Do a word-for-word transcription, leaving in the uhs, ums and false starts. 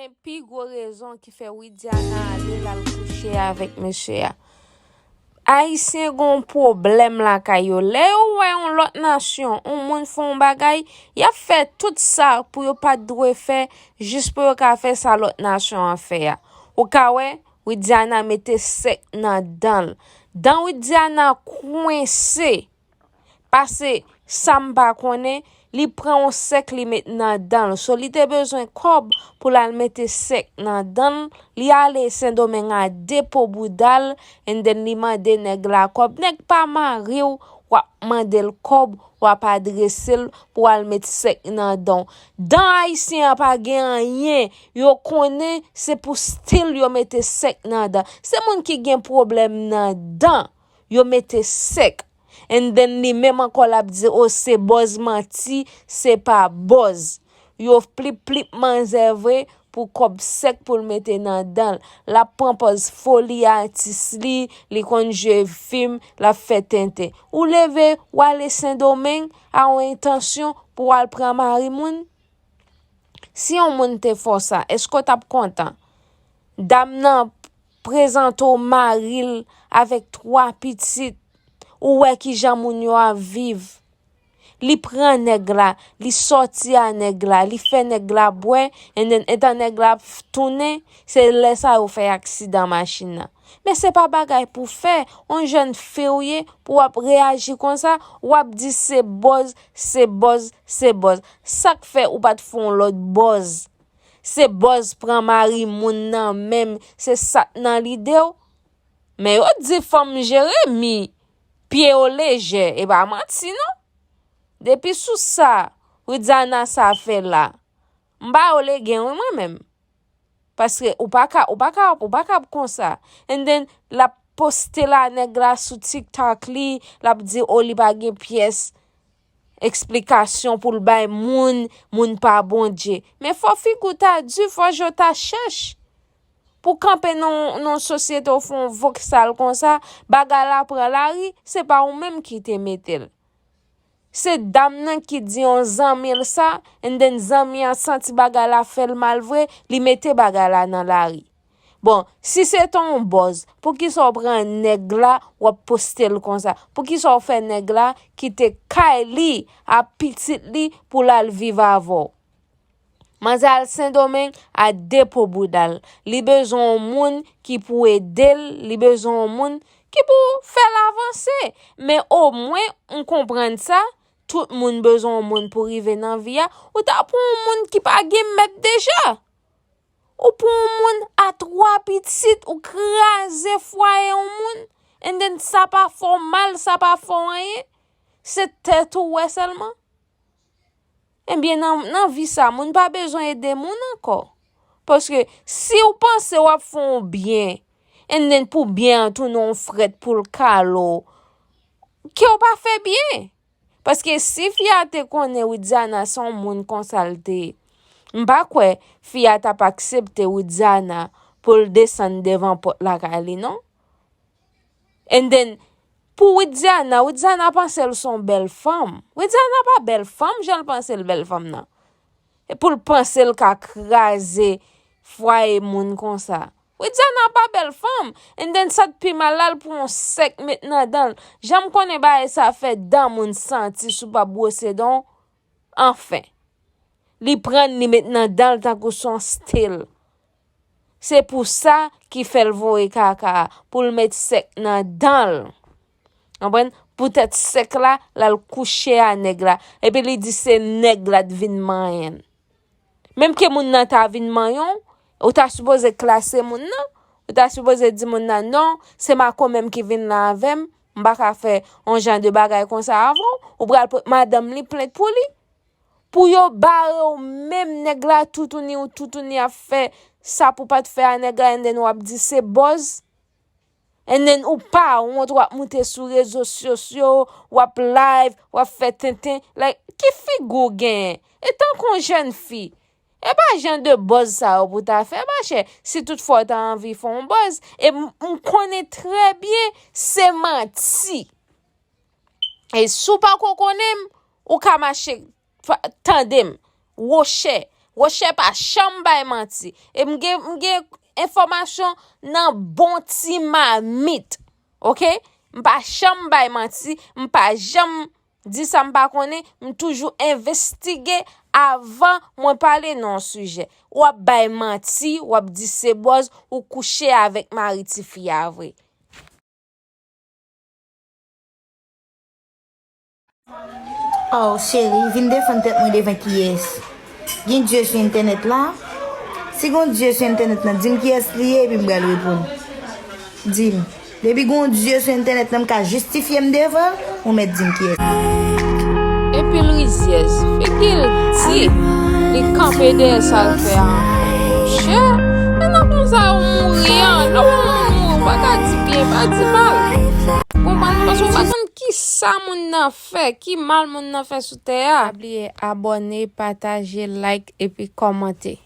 Pi gwo rezon ki fè Widiana ale l al kouche avèk mesye a. Ayisyen gen yon pwoblèm lakay yo. Lè yo wè yon lòt nasyon, yon moun fè yon bagay, y ap fè tout sa pou yo pa t dwe fè, jis pou yo ka fè sa lòt nasyon an fè a. Ou ka wè, Widiana mete sèk nan dan l. Dan Widiana kwense. Pase sa m pa konnen, li pran yon sèk li met nan dan l. So, li te bezwen kòb pou l al mete sèk nan dan l. Li ale Sendomeng a de po bouda l, and then li mande nèg la kòb. Nèg pa mari w, w ap mande l kòb, w ap adrese l pou w al met sèk nan dan w. Dan ayisyen an pa gen anyen. Yo konnen se pou stil yo mete sèk nan dan. Se moun ki gen pwoblèm nan dan, yo mete sèk. And then li menm ankò l ap di, o, se bòz manti, se pa bòz. Yo plip plip manzè vre pou kòb sèk pou l mete nan dan l. L ap pran pòz foli atis li, li konn jwe fim, l ap fè tenten. Ou leve, w ale Sendomeng a yon entansyon pou w al pran mari moun? Si yon moun te fè w sa, èske w t ap kontan? Dam nan prezante w mari l avèk twa pitit, ou wè kijan moun yo ap viv. Li pran nèg la, li sòti a nèg la, li fè nèg la bwè, and then etan nèg la ap tounen, se lè sa yo fè aksidan machin nan. Men se pa bagay pou fè, yon jèn fi w ye, pou w ap reyaji konsa, w ap di se bòz, se bòz, se bòz. Sa k fè ou pa t fè yon lòt bòz? Se bòz pran mari moun nan menm, se sa k nan lide w? Men yo di fanm Jeremi, pye yo lejè, e pa manti non. Depi sou sa, Widiana sa fè la, m ba yo legen wi mwen menm. Paske ou pa ka, ou pa ka, ou pa ka ap konsa. And then, l ap poste la nèg la sou TikTok li, l ap di, o, li pa gen pyès eksplikasyon pou l bay moun, moun pa Bondye. Men fò figi w ta di, fò je w ta chèch. Pou kanpe nan, nan sosyete w fè yon voksal konsa, bagay la pran lari, se pa ou menm ki te mete l. Se dam nan ki di yon zanmi l sa, and then zanmi an santi bagay la fè l mal vre, li mete bagay la nan lari. Bon, si se te yon bòz, poukisa w pran nèg la, w ap poste l konsa? Poukisa w fè nèg la kite kay li a pitit li pou l al viv avè w? Manzè al Sendomeng a de po bouda l. Li bezwen yon moun ki pou ede l, li bezwen yon moun ki pou fè l avanse. Men omwen, m konprann sa, tout moun bezwen yon moun pou rive nan vi a. Ou ta pran yon moun ki pa gen mèt deja. Ou pran yon moun a twa pitit, ou kraze fwaye yon moun, and then sa pa fè w mal, sa pa fè w anyen. Se tèt ou wè sèlman. Ebyen, nan, nan vi sa, moun pa bezwen ede moun ankò. Paske si w panse w ap fè yon byen, and then pou byen an tounen yon frèt pou l kale w, ke w pa fè byen. Paske si fi a te konnen Widiana se yon moun konsa l te ye, m pa kwè fi a t ap aksepte Widiana pou l desann devan pòt lakay li non. And then, pou Widiana, Widiana panse l se yon bèl fanm. Widiana pa bèl fanm, jan l panse l bèl fanm nan. E pou l panse l ka kraze fwaye moun konsa. Widiana pa bèl fanm. And then, sa k pi mal la, l pran yon sèk met nan dan l. Jan m konnen bagay sa fè dan moun santi si w pa bwose dan w. Anfen. Li pran l, li met nan dan l tankou se yon stil. Se pou sa ki fè l voye kaka a, pou l met sèk nan dan l. Konprann? Poutèt sèk la, l al kouche a nèg la. Epi li di se nèg la t vin manyen l. Menm ke moun nan ta vin manyen w, ou ta sipoze klase moun nan. Ou ta sipoze di moun nan, non, se makomè m ki vin la avè m. M pa ka fè yon jan de bagay konsa avè w. Ou pral pot madanm li plent pou li. Pou yo bare w menm, nèg la toutouni ou toutouni ap fè sa pou pa t fè a nèg la, and then w ap di se bòz. And then ou pa wont, w ap moute sou rezo sosyo, w ap live, w ap fè tenten. Like, ki figi w genyen? E tankou yon jèn fi, e pa jan de bòz sa yo pou w ta fè, machè. Si toutfwa w ta anvi fè yon bòz, e m, m konnen trè byen, se manti. E si w pako konnen m, ou ka mache, tande m, wochè, Rochè pa janm bay manti. E m gen, m gen enfòmasyon nan bon ti mamit. Oke? M pa janm bay manti, m pa janm di sa m pa konnen, m toujou envestige avan mwen pale nan yon sijè. W ap bay manti, w ap di se bòz, ou kouche avèk mari tifi a vre. Oh, cheri, vin defann tèt mwen devan kiyès? Gen Dye sou entènèt la? Si gon Dye sou entènèt lan, di m kiyès li ye epi m pral reponn. Di m. Depi gon Dye sou entènèt lan, m ka jistifye m devan l, ou mèt di m kiyès. Epi l rizyèz, figi l di, li kanpe dèyè sa l fè a ankò. Monchè, men nan konsa ou mouri an, lè w mouri ou pa ka di byen, pa di mal. Konprann? Paske ou pa konn kisa moun nan fè, ki mal moun nan fè sou tè a. Pa bliye abòne, pataje, like epi kòmante.